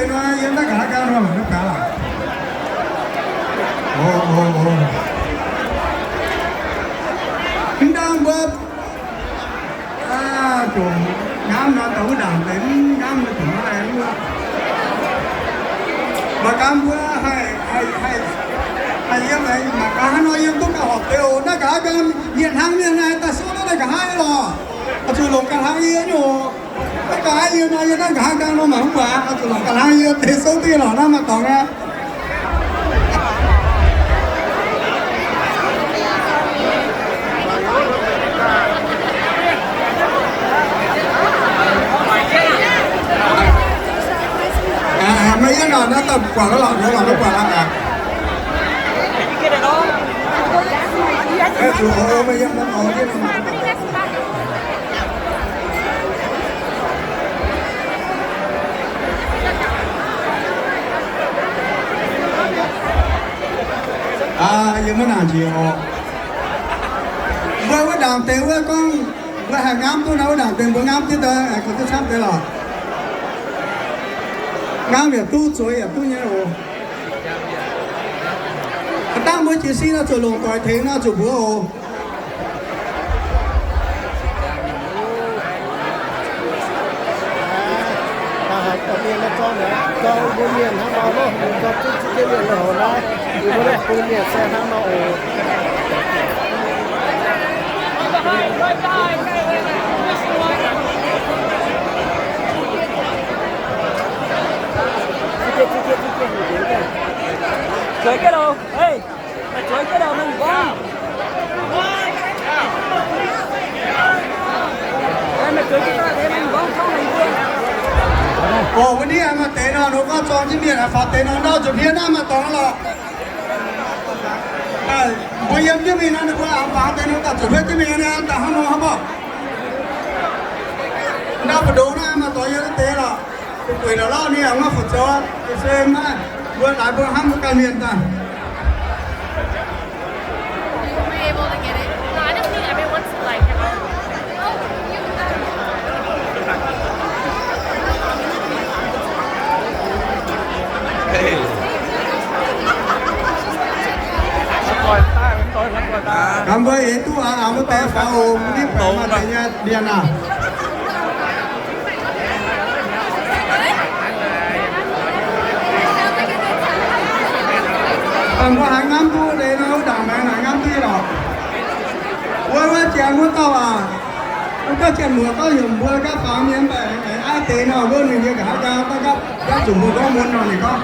Yiem naaiv nqa'haav nqaang nor mangc duqv gaax laac. O, o, o. Mv daan mbuo zuqc ngamv nor, dongh wuov ndaangc deix mv ngamv nor, zuqc maiv wuov. Mangc gaax mbuo haih, haih, haih yiem, mangc gaax hnangv nor yiem duqv gauh horpc deix oc. Naaiv nqa'haav nqaang mienh hnangv naaiv daaih souv naaiv nqa'haav lorqc. Oix zuqc longc ganh hnangv yie nyei oc. Naaiv nqa'haav yie nor, yie naaiv nqa'haav nqaang nor mangc mv baac oix zuqc longc ganh hnangv yie deix souv duqv lorqc naaiv maaih dorngx aqv. Maiv yiem nor, naaiv daaih buatc lorqc, buatc lorqc, buatc lorqc aqv. Zuqc maiv yiem nor, yie maiv nangc njiec oc. Mbuo wuov ndaangc deix wuov gorngv mbuo haih ngamv duqv nor, wuov ndaangc deix mbuo ngamv jienv daaih, haih gorngv duqv camv deix lorqc. Ngamv yaac duqv, zueiz yaac duqv nyei oc. Haaix dauh mbuo jiez sin nor zuqc longc doic tengx nor zuqc mbuox oc. Haaix dauh mienh nor zorng, zorng mbuo mienh hnangv nor loh, zorng duqv ziex mienh nor naaiv, mbuo naaiv bung mienh se hnangv nor oc. Zueiz jienv loh, zueiz jienv loh, mienh gorngv. Oc, mbuo ndiev maaih deix nor, ninh gorngv zorng jienv mienh aqv, faaux deix nor, ndau zuqc hmien naaiv maaih dorngx lorqc. Mbuo yiem jienv mingh nor, ninh mbuo aengx faaux deix nor, daaih zuqc hmien jienv mingh nor, daaih hnangv nor hnangv oc. Ndau mbu'ndongx naaiv maaih dorngx yiem deix lorqc. Gueic lorqc lauh ninh aengx maiv fu zoux, se maiv, mbuo laaix mbuo hnamv mbuo ganh mienh daaih. Gaax mbuo eix duqv aqv, mbuo deix faaux oc, mbuo ndiev baeqc maaih deix nyei mienh aac. Mbuo haiz ngamv duqv deix nor, wuov ndaangc maengx naaic ngamv duqv nyei lorqc. Wuov, wuov janx wuov dauh aac, wuov dauh janx muoz gorngv heuc mbuo gapv fangx mienh mv baac aengx aiv deix nor, wuov ninh nyei nqa'haav nqaang, gapv, gapv zuqc mbuo gorngv mun nor ninh gorngv.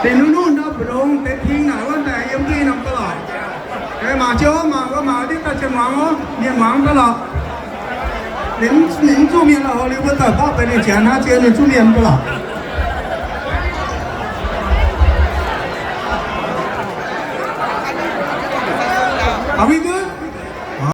Dinh nuqv nuqv ndau mbu'ndongx deix ping naaic wuov daaih yiem duqv norm ga'lorqc. Mangc jienv oc, mangc, mangc diqv daaih jienv muangx oc, mienh muangx ga'lorqc. Ninh mv zuqv mienh lorqc, liuz mbuo daaih borqv deix ninh janx hnangv, zien ninh zuqv mienh ga'lorqc. Aa, mbuo